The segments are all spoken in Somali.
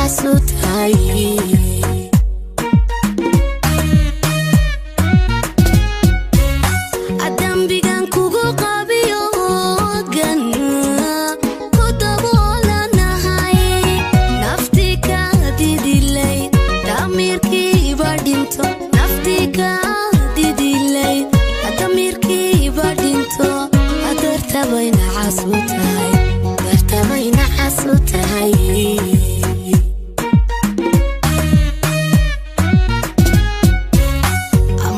nacas u tahay. Dambigan kugu qabiyo gan ku daboolanahay, nafti ka didilay damirkiiba dhinto, nafti ka didilay damirkiiba dhinto, dartabay nacas u tahay, dartabay nacas u tahay.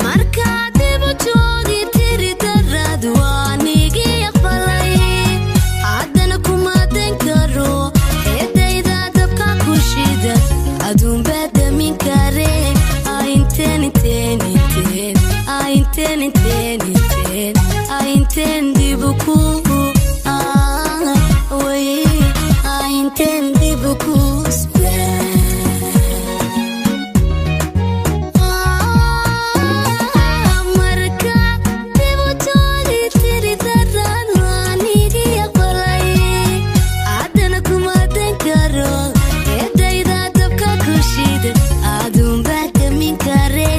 Markaa dibu joogi tiri daraad waanigi aqbalay, haddana kumadan karo eedayda dabka ku shida, aduunbaa damin kare. Inteen inteen inteen inteen inteen inteen inteen dibu ku way inteen dibu ku sugaa. Marka dibu joogi tiri daraad waanigi aqbalay, haddana kumadan karo eedayda dabka ku shida, aduunbaa damin kare.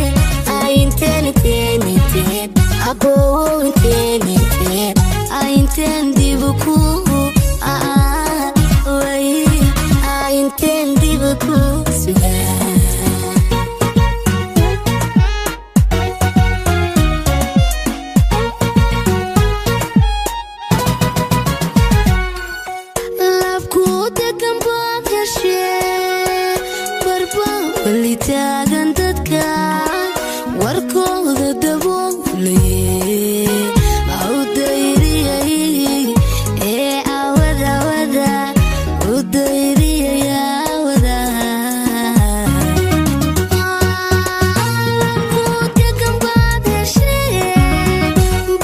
Inteen inteen inteen abow inteen inteen inteen dibu ku way inteen dibu ku sugaa. Labku degan baad heshee, barbaa weli taagan dadka warkooda daboolaye, u dayriyay ee awada wada u dayriyay awada. Labku degan baad heshee,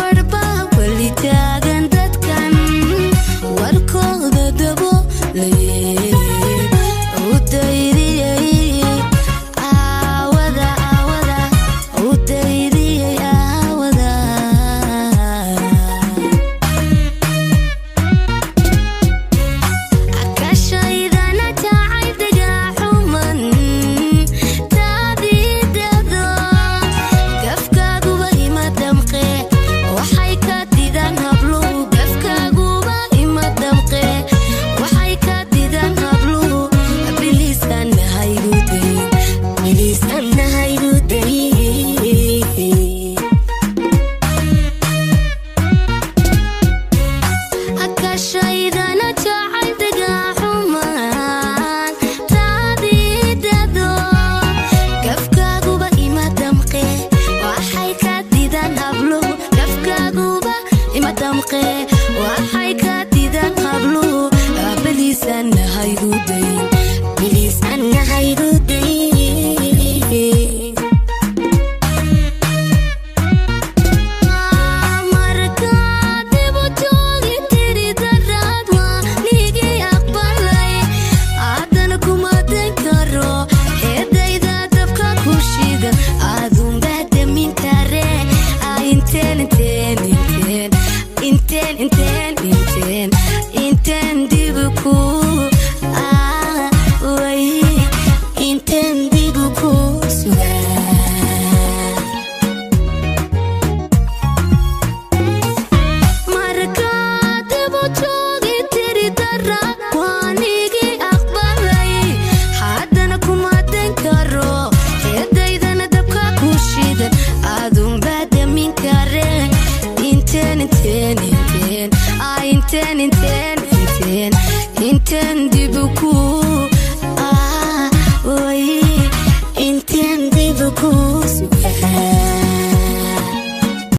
barbaa weli taagan dadkan warkooda daboolaye, u dayriyay awada awada u dayriyay awada. Akashaydana jacayl dagaxuman taadidado, gafkaaguba ima damqe, waxay ka didaan habluhu, gafkaaguba ima damqe, waxay ka didaan habluhu, biliisan haygudayn, biliisan haygudayn. Akashaydana jacayl dagaxuman taadidado, gafkaaguba ima damqe, waxay ka didaan habluhu, gafkaaguba ima damqe, waxay ka didaan habluhu, biliisan haygudayn, biliisan haygudayn. Markaa dibu joogi tiri daraad waanigi aqbalay, haddana kumadan karo eedayda dabka ku shida, aduunbaa damin kare. Inteen inteen inteen inteen inteen inteen inteen dibu ku way inteen dibu ku sugaa. Markaa dibu joogi tiri daraad waanigi aqbalay, haddana kumadan karo eedaydana dabka ku shidan, aduunbaa damin kare. Inteen inteen inteen inteen inteen inteen inteen dibu ku way inteen dibu ku sugaa.